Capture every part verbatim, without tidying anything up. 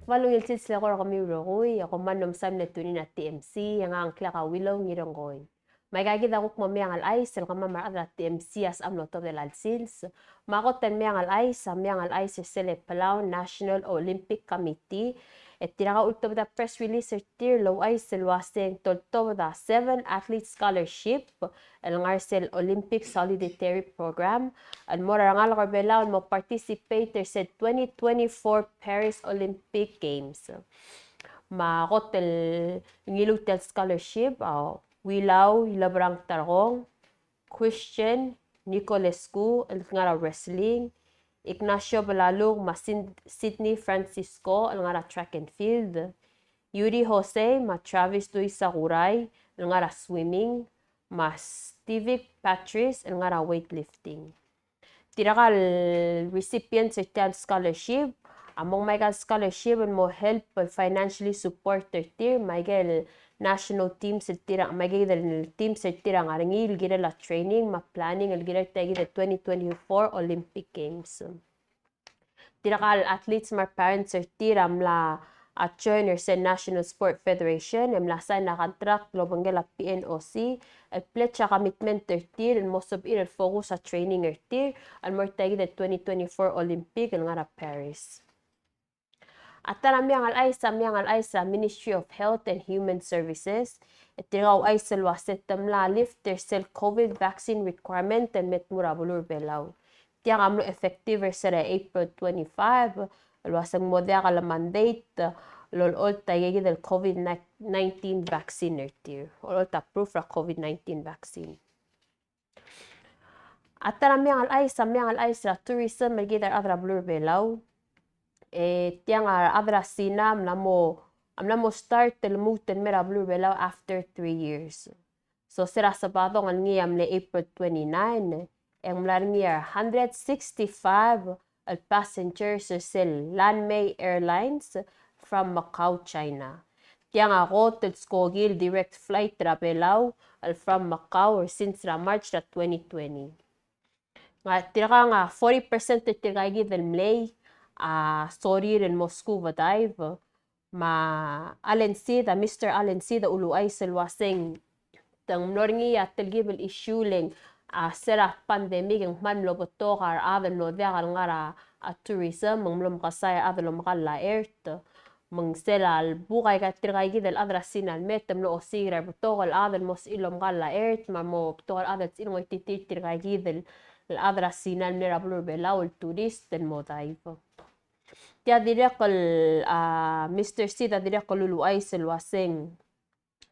Ungil sils el eko er kemiu el rokui, e kom kmal mesaul el tune in er a T M C, e ng ngklek a Willow Ngirengkoi. Me aika kid a kuk mo Meang el Chais el kemam a rechad er a T M C a sebecham el otobed er a sils. Me a kot el Meang el Chais a Meang el Chais er sel Palau National Olympic Committee, e tirka a ultobed a press release er tir el ouchais el uaseng te oltobed a seven athlete scholarship el ngar er sel Olympic Solidarity Program el mo er a rengalek er Belau el mo participate er sel twenty twenty-four Paris Olympic Games. Me a kot el ngiluu tia el scholarship a Wilau Ilebrang Tarkong, Christian Nicolescu el ngar er a wrestling, Ignacio Belaluk me a Sin-, Sydney Francisco el ngar er a track and field, Yuri Jose me a Travis Dui Sakurai el ngar er a swimming, me a Stevic Patrice el ngar er a weightlifting. Tirka el recipients er tia el scholarship a mo ngmai aika el scholarship el mo help el financially support er tir me aike el national teams er tir a, me aike el teams er tir a ngar er ngii el kirel a training me a planning el kirel tia kid el twenty twenty-four Olympic Games. Tirka el athletes me a parents er tir a mla a join er sel National Sport Federation, e mla sign a contract el obengkel a P N O C, el pledge a commitment er tir el mo sebechir el focus a training er tir el mo er tia kid el twenty twenty-four Olympic el ngar er a Paris. A ta er a Meang el Chais a Meang el Chais er a Ministry of Health and Human Services, e tirka a ouchais el uase te mla lift er sel COVID vaccine requirement el me tmuu er a beluu er Belau. Tiang a mlo effective er sel April twenty-five, el uase ng mo diak el mandate el olecholt aika kid el COVID nineteen vaccine er tir. Olecholt a proof er a COVID nineteen vaccine. A ta er a Meang el Chais a Meang el Chais er a tourism el kid a rechad er a beluu er Belau. E tiang a rechad er a Sina a mla mo, a mla mo start el lmuut el mei er a beluu er Belau after three years. So se er a Sabadong el ngii a mle April twenty-nine, e ng mla er ngii a hundred sixty-five el passengers er sel Lanmei Airlines from Macau, China. Tiang a kot el skoki el direct flight er a Belau el from Macau er sils er a March er a twenty twenty. Ng tirka a forty percent er tirka kid el mlei a sorir el mo scuba dive. Me a Alan Seid, a Mister Alan Seid a uluuchais el uaseng te ng mlo er ngii a telkib el issue le ng a se er a pandemic e ng kmal mlo betok a rechad el mlo diak el ngar er a tourism, me ng mlo mekesai a rechad el omekall a ert. Me ng sel lebo aika tirka kid el chad er a Sina el me te mlo osiik er a rebetok el chad el mo sebechir el omekall a ert, me a mo betok el chad el sebechir el ngoititerir tirka kid el chad er a Sina el mle er a beluu er Belau el tourist el mo dive. Tia dirrek el, a, Mister Seid a dirrek el uluuchais el uaseng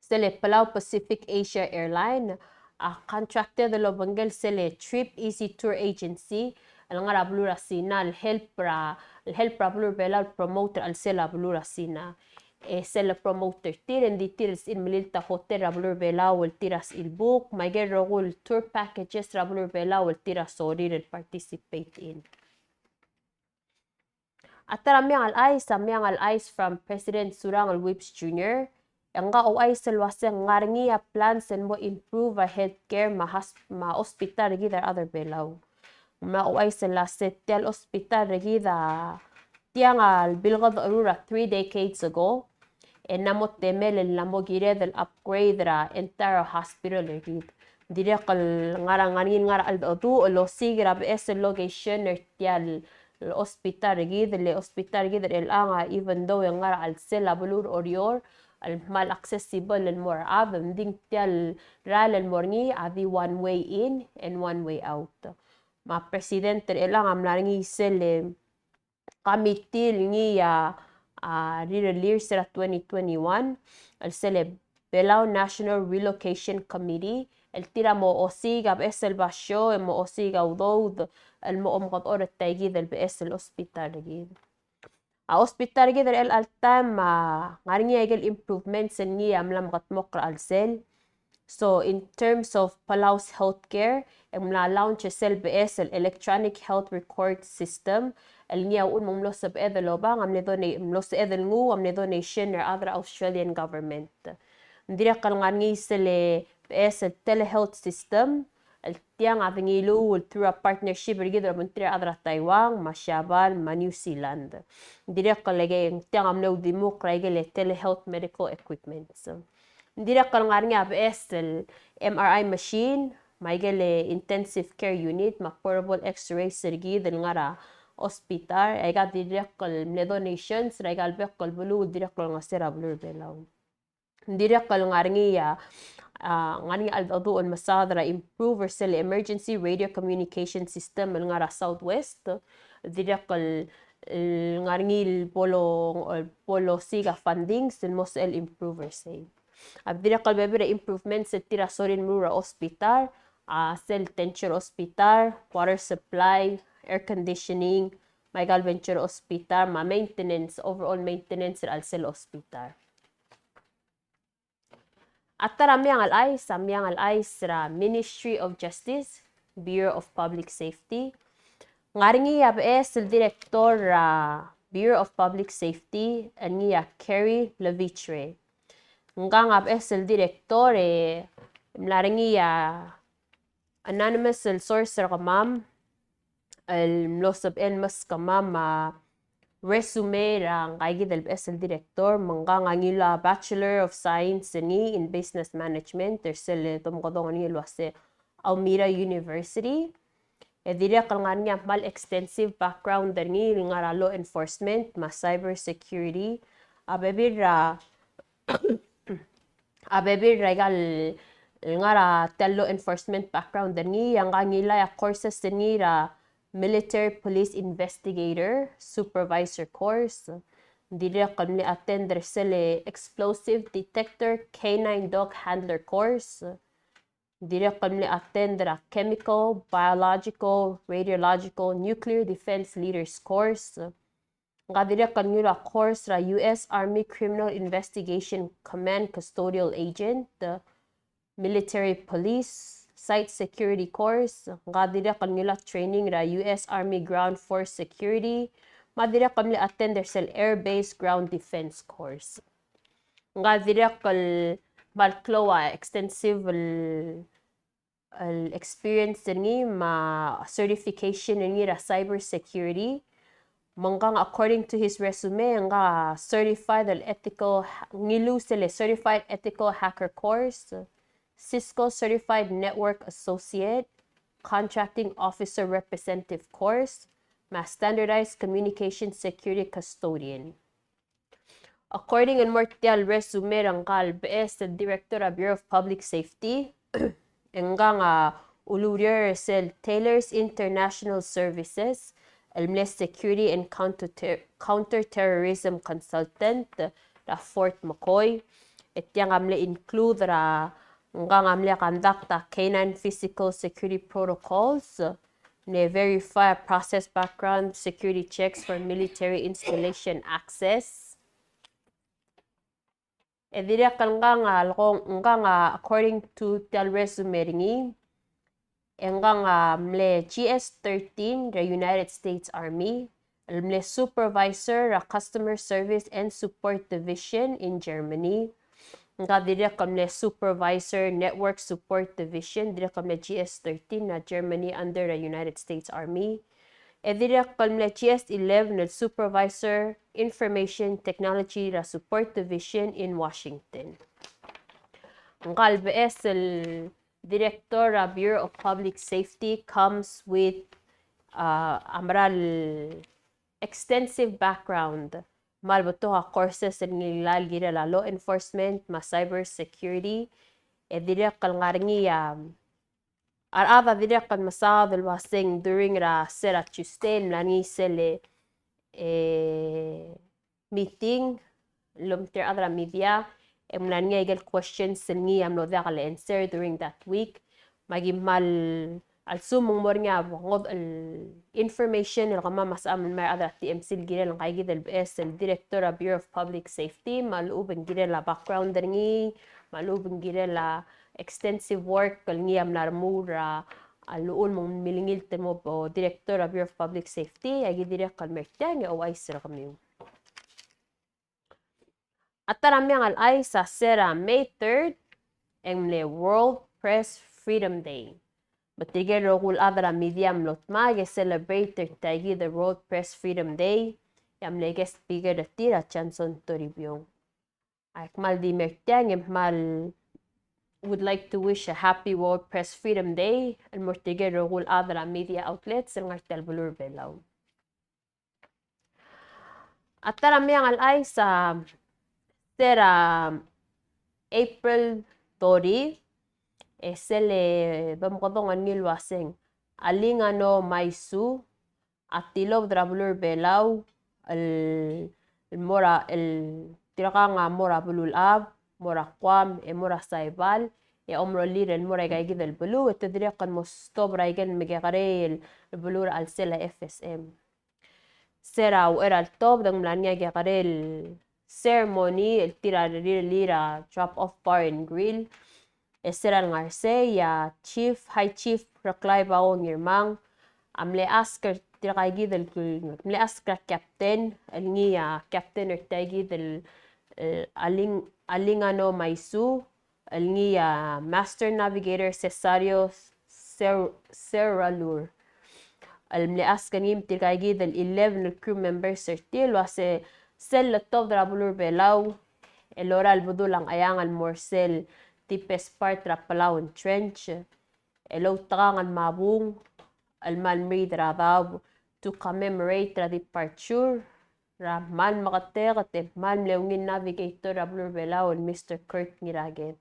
sel Palau Pacific Asia Airline a contracted el obengkel sel Trip Easy Tour Agency el ngar er a beluu er a Sina el help er a, el help er a beluu er Belau el promote er a chelsel a beluu er a Sina. E sel promote er tir e ng di tir el sebechir el melilt a hotel er a beluu er Belau el tir a sebechir el book, me aike el rokui el tour packages er a beluu er Belau el tir a sorir el participate in. A ta er a Meang el Chais a Meang el Chais from President Surangel Whipps Junior, e ngka a ouchais el uaseng ng ngar er ngii a plans el mo improve a healthcare me a hos-, me a hospital er kid er a rechad er Belau. Me a ouchais el uase tia el hospital er kid a tiang a bilkedecherur a three decades ago, e ng mo temel el mo kired el upgrade er a entire hospital er kid. Ng dirrek el ngar er a, ngar er ngii el ngar er a cheldecheduch el osiik er a beches el location er tia el hospital er kid, le hospital er kid er chelechang a even though e ng ngar er a chelsel a beluu er Oreor, el kmal accessible el mo er a rechad, ng di tia el rael el mo er ngii a di one way in and one way out. Me a president er chelechang a mla er ngii sel committee el ngii a, a, rirellii er sel twenty twenty-one, el sel Belau National Relocation Committee, el tir a mo osiik a beches el basio, e mo osiik a udoud, el mo omekedechor er tia kid el beches el hospital er kid. A hospital er kid er chelecha el taem a ngar er ngii a ikel improvements el ngii a mla mekedmokl er a chelsel. So in terms of Palau's healthcare, e ng mla launch er sel beches el electronic health record system, el ngii a uchul me ng mlo sebeched el oba, ng mle dona-, mlo sebeched el nguu, a mle donation er a other Australian government. Ng dirrek el ngar er ngii sel beches el telehealth system, el tiang a de ngiluu el through a partnership er kid el obengterir a rechad er a Taiwan, me a Siabal, me a New Zealand. Ng dirrek el ike, tiang a mle uldimukl er a ikel telehealth medical equipments. Ng dirrek el ngar er ngii a beches el M R I machine, me a ikel intensive care unit, me a portable X-rays er kid el ngar er a hospital, aika a dirrek el mle donations er aika el bek el beluu el dirrek el olengeseu er a beluu er a Belau. Ng dirrek el ngar er ngii a, a, ngar er ngii a cheldecheduch el mesaod er a improve er sel emergency radio communication system el ngar er a Southwest. Dirrek el, el ngar er ngii el bo lo, el bo losiik a fundings el mo sebechel improve er sei. A dirrek el bebil er a improvements el tir a sorir el meruul er a hospital, a sel denture er a hospital, water supply, air conditioning, me aika el venture er a hospital, me a maintenance, overall maintenance er a chelsel hospital. A ta er a meang el chais, a meang el chais er a Ministry of Justice, Bureau of Public Safety. Ngar er ngii a beches el director er a Bureau of Public Safety, el ngii a Kerry Levitre. Ngkang a beches el director e mla er ngii a anonymous el source er kemam el mlo sebechel el meskemam a resume er a ngka kid el beches el director, me ngkang a ngiluu a Bachelor of Science er ngii in Business Management er sel domekedong er ngii el uase Almira University. E dirrek el ngar er ngii a kmal extensive background er ngii el ngar er a law enforcement me a cyber security. A bebil er a a bebil er aika el ngar er a tia el law enforcement background er ngii, e ngka a ngilai a courses er ngii er a military police investigator, supervisor course. Ng dirrek el mle attend er sel explosive detector canine dog handler course. Ng dirrek el mle attend er a chemical, biological, radiological, nuclear defense leaders course. Ngka a dirrek el ngiluu a course er a U S Army Criminal Investigation Command Custodial Agent, military police, site security course. Ngka a dirrek el ngiluu a training er a U S Army Ground Force Security, me a dirrek el mle attend er sel Air Base Ground Defense Course. Ngka a dirrek el kmal klou a extensive el el experience er ngii me a certification er ngii er a cyber security. Me ngkang, according to his resume, ngka a certified el ethical ha-, ngiluu sel certified ethical hacker course, Cisco certified network associate, contracting officer representative course, me a standardized communication security custodian. According el mo er tia el resume er ngka el beches el director er a Bureau of Public Safety, e ngkang a ulureor er sel Taylor's International Services, el mle security and counter-, counterterrorism consultant er a Fort McCoy. E tiang a mle include er a, ngkang a mle conduct a canine physical security protocols, mle verify a process background security checks for military installation access. E dirrek el ngkang a, ngkang a, according to tia el resume er ngii, e ngkang a mle G S thirteen er a United States Army, el mle supervisor er a Customer Service and Support Division in Germany. Ngka a dirrek el mle supervisor Network Support Division, dirrek el mle G S thirteen er a Germany under the United States Army. E dirrek el mle G S eleven el supervisor Information Technology er a Support Division in Washington. Ngka el beches el director er a Bureau of Public Safety comes with, uh, a mera el extensive background. Me a le betok a courses el ngilai el kirel a law enforcement me a cyber security. E dirrek el ngar er ngii a, a rechad a dirrek el mesaod el uaseng during er a sel Tuesday el mla er ngii sel, e, meeting el omter a rechad er a media, e ng mla er ngii a ikel questions el ngii a mlo diak el answer during that week. Me aki kmal a lsekum ng mo er ngii a ngodech el information el kemam a sebecham el mei er a rechad er a T M C el kirel ngka kid el beches el director er a Bureau of Public Safety, me a lechub e ng kirel a background er ngii, me a lechub e ng kirel a extensive work el ngii a mla remuul er a, a llechul me ng milengilt el mo bo director er a Bureau of Public Safety, e aki dirrek el mei er tiang e ouchais er kemiu. A ta er a meang el chais a se er a May third, e ng mle World Press Freedom Day. Me tirke el rokui el chad er a media a mlo dmak e celebrate er tia kid el World Press Freedom Day, e a mle guest speaker er tir a Johnson Toribiong. Ak kmal di mer tiang e kmal would like to wish a happy World Press Freedom Day el mo er tirke el rokui el chad er a media outlets el ngar tia el beluu er a Belau. A ta er a meang el chais a se er a April thirty, e sel bemekedong a ngii el uaseng Alingano Maisu a tilobed er a beluu er a Belau el, el mo er a, el tirkang a mo er a Beluulechab, mo er a Guam, e mo er a Saipan, e omerolir el mo er aika kid el beluu, e te dirrek el mo stop er aike el mekekerei el beluu er a chelsel a F S M. Se er a uchei er a letobed e ng mla er ngii a kekerei el ceremony el tir a rirellir a Drop Off Bar and Grill. E se er a lengar sei a Chief, High Chief Reklai Bao Ngirmang a mle ask er tirka kid el, mle ask er a captain el ngii a captain er tia kid el, el Aling, Alingano Maisu, el ngii a Master Navigator Cesario Cer-, Cerralur. El mle ask er ngii me tirka kid el eleven el crew members er tir el uase sel letobed er a beluu er a Belau el lorael el bedul a Ngcheangel el mo er sel deepest part er a Palauan Trench el outekangel me a bung el kmal meriid er a daob to commemorate er a departure er a kmal meketeket e kmal mle ungil navigator er a beluu er a Belau el Mister Kurt Ngiraked.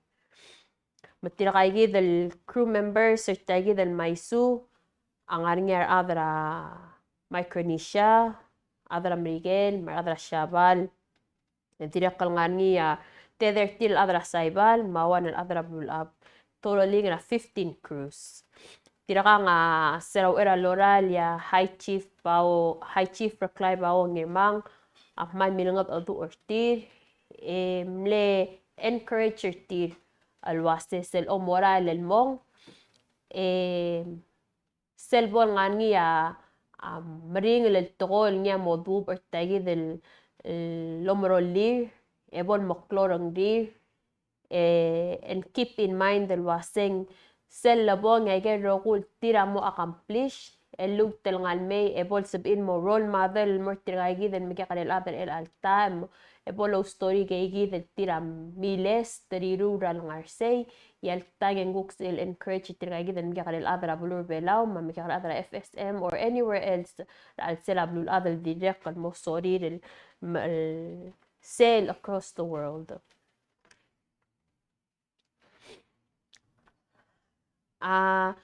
Me tirka kid el crew members er tia kid el Maisu a ngar er ngii a rechad er a Micronesia, rechad er a Merikel, me a rechad er a Siabal. E dirrek el ngar er ngii a tedei er tir el chad er a Saipan, me a one el chad er a Beluulechab. Totaling er a fifteen crews. Tirkang a se er a uchei er a lorael e a High Chief Bao, High Chief Reklai Bao Ngirmang a kmal milengedecheduch er tir e mle encourage er tir el uase sel omorael el mong e sel bo el ngar er ngii a, a meringel el tekoi el ngii a mo dubech er tia kid el, el omerolir e bo el meklou a rengrir, e, and keep in mind el uaseng sel lebong e aike el rokui el tir a mo accomplish, e lluut el ngar er ngii e bo el sebechir el mo role model el mo er tirka kid el mekekerei el chad er chelecha el taem, e bo loustory aike kid el tir a milest er a rirruul er a lengar sei, e a lta e ng kuk sel encourage er tirka kid el mekekerei el chad er a beluu er a Belau, me a mekekerei el chad er a F S M or anywhere else er a chelsel a beluulechad el dirrek el mo sorir el, el sail across the world. A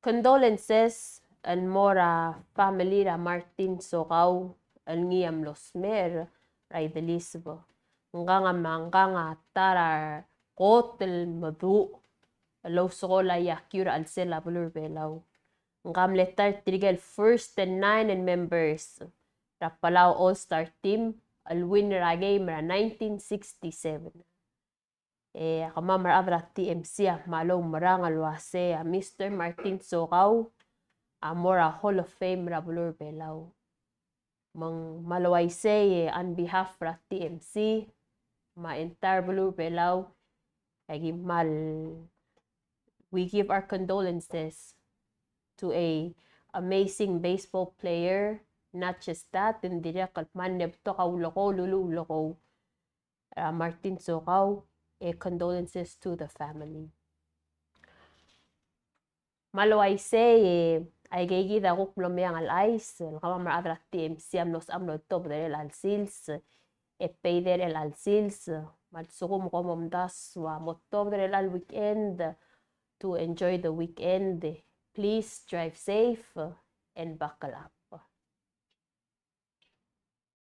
condolences el mo er a family er a Martin Sokau el ngii a mlo smecher er a Ideliseb. Ngkang a, me ngkang a ta er a kot el meduch el ousekool a yakiu er a chelsel a beluu er a Belau. Ngka a mle ta er tirke el first and nine el members er a Palau All Star Team el winner er a game er a nineteen sixty-seven. E a kemam a rechad er a T M C a kmal oumerang el uase a Mister Martin Sokau a mo er a Hall of Fame er a beluu er a Belau. Me ng kmal uaisei e on behalf er a T M C me a entire beluu er a Belau, e aki kmal, we give our condolences to a amazing baseball player, not just that, ng dirrek el kmal mle betok a ulekou, lulu ulekou er a Martin Sokau, e condolences to the family. Me a le uaisei, e, aike kid a kuk mlo meang el chais, el kemam a rechad er a T M C a mlo sebecham el oltobed er chelecha el sils, e payday er chelecha el sils, me a lsekum kom omdasu a mo tobed er chelecha el weekend, to enjoy the weekend, please drive safe and buckle up.